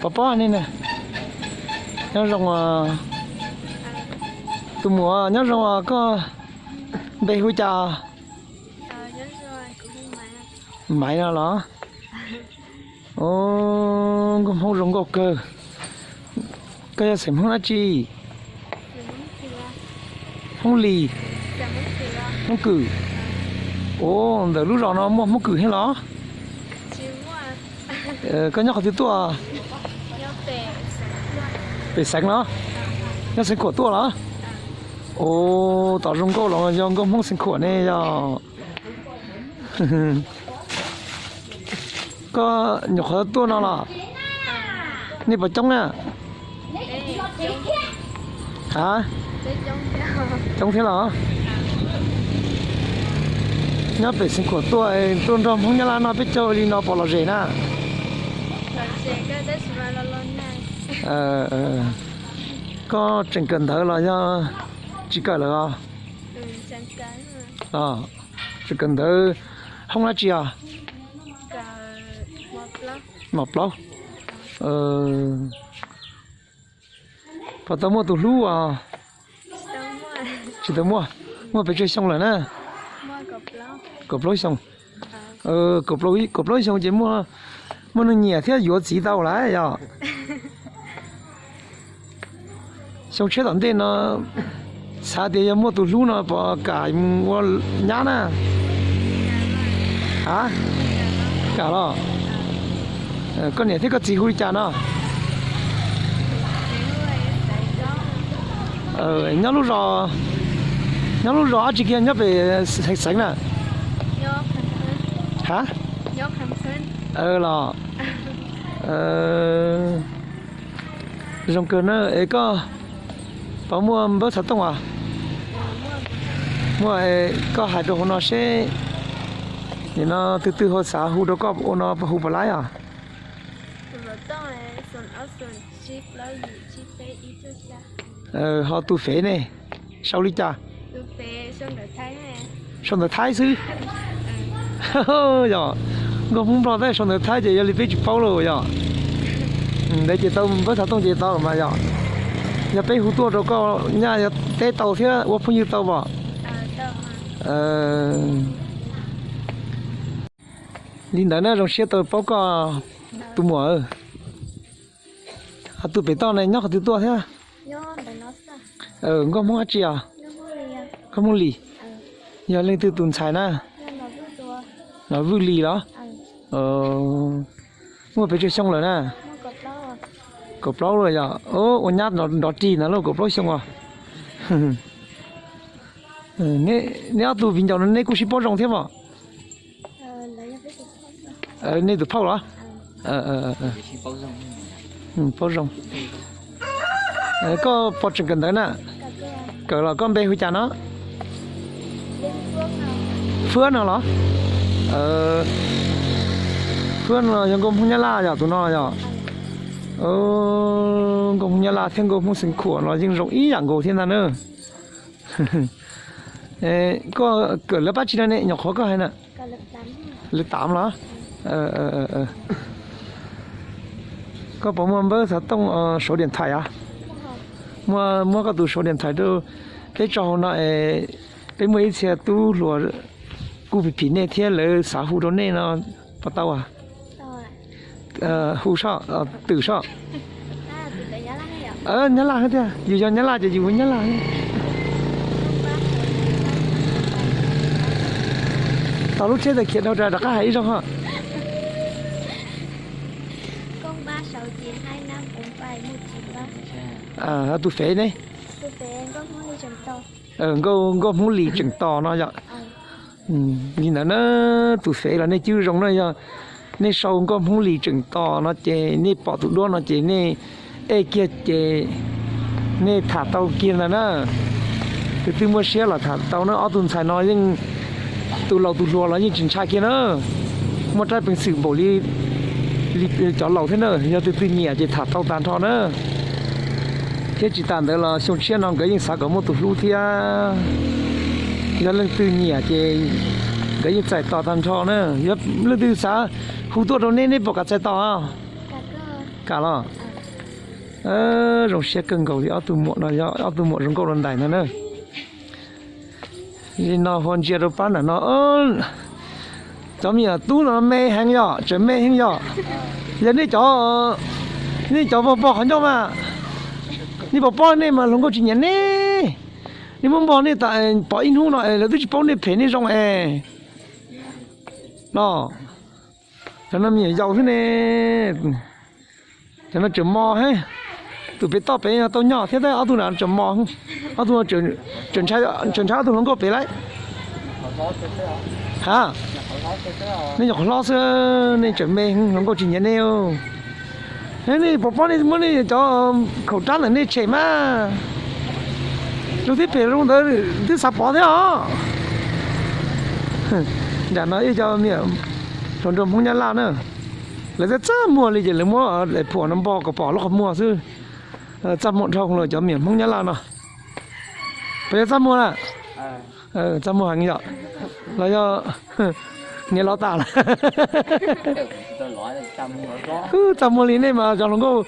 Pov pob nej na. Nyob zoo, tus muam nyob zoo os, koj npe hu cas? Maiv no los? Nkauj Hmoob zoo nkauj kawg. Koj yog xeem Hmoob dab tsi? Hmoob Lis, Hmoob Kwm. Ua ntawm lub zos no muaj Hmoob Kwm thiab los? Koj nyob qhov twg tuaj? Pem Xeev los? Nyob Xeev Khuam tuaj los? Ua tom zoo nkauj los yog nkauj Hmoob Xeev Khuam ne yog. Koj nyuam qhuav tuaj no los? Nej puas coob na? A, coob thiab los? Nyob pem Xeev Khuam tuaj, tuaj nrog Hmoob Nyab Laj noj peb caug li no puas lom zem na? Koj tseem kawm ntawv los yog tsis kawm lawm os? Tseem kawm ntawv. Hoob dab tsi os? Mos plaub. Puas tau muaj tus hlub os? Tsis tau muaj. Muaj pes tsawg xyoo lawm na? Kaum plaub xyoo. Kaum plaub xyoo ces muaj neeg nyiam thiab yuav txiv tau lawm yog? Xyoo tshiab tom ntej no xav tias yog muaj tus hlub no puas kam mus ua nyab na? A, kam los? Koj niam thiab koj txiv hu li cas no? Nyob lub zos, nyob lub zos dab tsi kiag nyob pem Xeev na? Ha, los? Zoo kawg na. Es koj puas muaj npawb xov tooj os? Muaj. Koj hais rau hauv no seb nim no tus twg ho xav hu rau koj ua no hu puas laib os? Ho tus fev ne, sau li cas? Sau ntawv Thaib xwb. Yog nkauj Hmoob Nplog tab sau ntawv Thaib ces yog li peb tsis paub lauj yog. Ntawd ces tau, npawb xov tooj ces tau mas yog. Yog peb hu tuaj rau koj nyaj yog teb tau thiab ua phooj ywg tau pom? Li ntawd na, zoo siab tau paub koj tus muam. Tus pem toj ne nyob qhov twg tuaj thiab? Nkauj Hmoob dab tsi os? Nkauj Hmoob Lis. Yog leej twg tus ntxhais na? Nom Vwj Lis los? Muaj pes tsawg xyoo lawm na? Kaum plaub lawm yog? Ua nyab nrov rig ntag lauj, kaum plaub xyoo os. Neb ob tug viv ncaus no neb kuj sib paub zoo thiab mos? Nej tus phauj los? Paub zoo. Koj puas tseem kawm ntawv na? Kawm los, koj npe hu cas no? Fwab no los? Fwab no yog nkauj Hmoob Nyab Laj yog tus no yog? Nkauj Hmoob Nyab Laj thiab nkauj Hmoob Xeev Khuam no yeej zoo ib yam nkaus thiab ntag na. Koj kawm lab pab tsi no ne, nyuam qhuav koj hais na? Lab tav los? Koj puas muaj npawb xov tooj, số điện thoại a? Muab koj tus số điện thoại rau peb tso hauv no es peb muaj ib txhia tub hluas kuj phim phim nej thiab lawv xav hu rau nej no puas tau a? Hu soj, twm soj. Nyab Laj thiab tiag, yus yog Nyab Laj ces yus hu Nyab Laj. Tos lub tsheb tawm khiav dhau ra rov qab hais ib zaug ho. Tus fev ne? Nkauj Hmoob Lis tseem tos no yom. Li ntawd na, tus fev los nej cwj zoo na, yog nej sau Nkauj Hmoob Lis tseem tos no ces nej pom tus duab no ces nej ej kiag ces nej tham tau kiag ntag na. Tus twg muaj siab los tham tau na, ob tug ntxhais no yeej, tus laus tus hluas los yeej tsis ntshai kiag na. Muaj rab peev xwm npaum li, li cov laus thiab na, yog tus twg nyiam ces tham tau tag nrho na. Thiab tsis tas ntawd los xyoo tshiab no nkawd yeej xav kom muaj tus hlub thiab. Yog leej twg nyiam ces nkawd yeej txais tos tag nrho na. Yog leej twg xav hu tuaj rau nej, nej puas kam txais tos? Kam los? Zoo siab kawg nkaus li, ob tug muam no yog ob tug muam zoo nkauj rau ntais no na. Li no hu ntsia rau pab nram no, cov me nyuam tub no me heev yom, tseem me heev yom. Yog nej cov, nej cov pog pog qhov ncauj mas, nej pom pob nej mas hluas nkauj tsis nyiam nej. Nej muab npog nej tas, pom ib hnub no es lawv twb tsis paub nej phem nej zoo es. No, cov no me nyuam yaus xwb ne. Cov no tseem mos heev. Tus pem toj pem tau nyob thiab tab ob tug na tseem mos. Ob tug, tseem ntshai ob tug hluas nkauj pem lauj. Ha, nej nyuam qhuav hlob xwb, nej tseem me, hluas nkauj tsis nyiam nej. Nej pom pob nej muab nej cov khaum rab ntawm nej tshem mas, zoo thiab phem zoo ntawd twb xav pov thiab os. Nram no ib co me nyuam hluas nraug Hmoob Nyab Laj na, lawv txaj txaj muag li ces lawv muab daim phuam no npog kom pom lub qhov muag xwb. Txaj muag dhau lawm cov me nyuam Hmoob Nyab Laj no. Puas yog txaj muag na? Txaj muag heev yom. Los yog niam los tas lawm. Txaj muag li nej mas cov hluas nkauj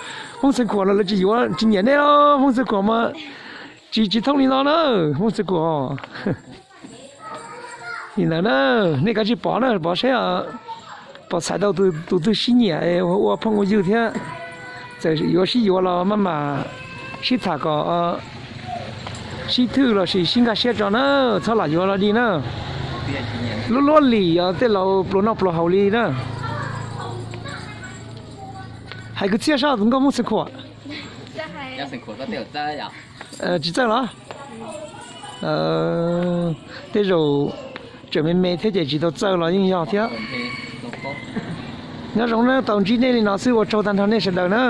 Hmoob Xeev Khuam los lawv tsis yuav tsis nyiam nej os. Hmoob Xeev Khuam mas tsis, tsis thooj li no na, Hmoob Xeev Khuam. Li ntawd na, nej kav tsij pov na, pov seb pom txhais tau tus twg sib nyiam ua phooj ua ywg thiab. Txawm yuav sib yuav los maj mam sib tham kom sib thwj los sis sib nkag siab tso na, txhob lam yuav los dig na. Lub luab lim yog tej laus pluas noj pluas haus li na. Hais kwv txhiaj sab tus nkauj Hmoob Xeev Khuam. Tsis txawj los? Tej zaum tseem me me thiab ces tsis tau txawj los yeej yog thiab. Nyob zoo na, tau ntsib nej li no xwb ua tsaug tag nrho nej sawv daws na.